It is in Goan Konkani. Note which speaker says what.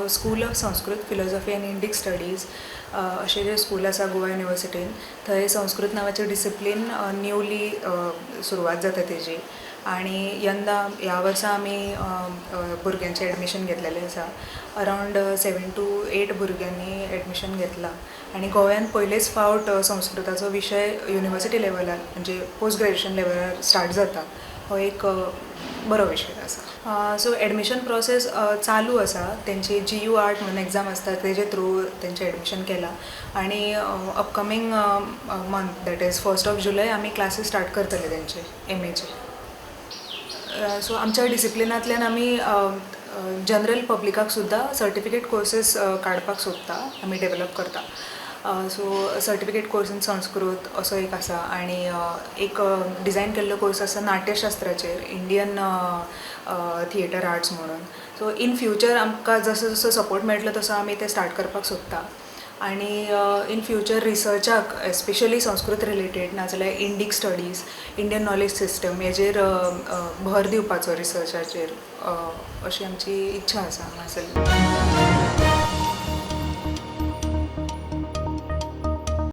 Speaker 1: School of Sanskrit Philosophy and Indic Studies अशें जें स्कूल आसा गोवा युनिवर्सिटीन, थंय संस्कृत नांवाचें डिसिप्लीन न्यूली सुरवात जाता तेजी आनी यंदा ह्या वर्सा आमी भुरग्यांचें एडमिशन घेतलेलें आसा. अरावंड 7 टू 8 भुरग्यांनी एडमिशन घेतलां आनी गोव्यान पयलेच फावट संस्कृताचो विशय युनिवर्सिटी लेवलार, म्हणजे पोस्ट ग्रेज्युएशन लेवलार स्टार्ट जाता. हो एक बरो विशय आसा. सो एडमिशन प्रोसेस चालू आसा. तेंची जीयू आर्ट म्हणून एग्जाम आसता, तेजे थ्रू तेंचें एडमिशन केलां आनी upcoming month, that is 1st of July, आमी क्लासीस स्टार्ट करतले तेंचे एमएचे. सो आमच्या डिसिप्लिनांतल्यान आमी जनरल पब्लिकाक सुद्दां सर्टिफिकेट कोर्सीस काडपाक सोदता, आमी डेवलप करता. So certificate course in Sanskrit असो एक आसा आनी एक डिजायन केल्लो कोर्स आसा नाट्यशास्त्राचेर, इंडियन थिएटर आर्ट्स म्हणून. सो इन फ्युचर आमकां जसो जसो सपोर्ट मेळटलो तसो आमी ते स्टार्ट करपाक सोदता आनी इन फ्युचर रिसर्चाक, एस्पेशली संस्कृत रिलेटेड नाजाल्यार Indic studies, Indian knowledge system हेजेर भर दिवपाचो रिसर्चाचेर, अशी आमची इच्छा आसा हांगासरली.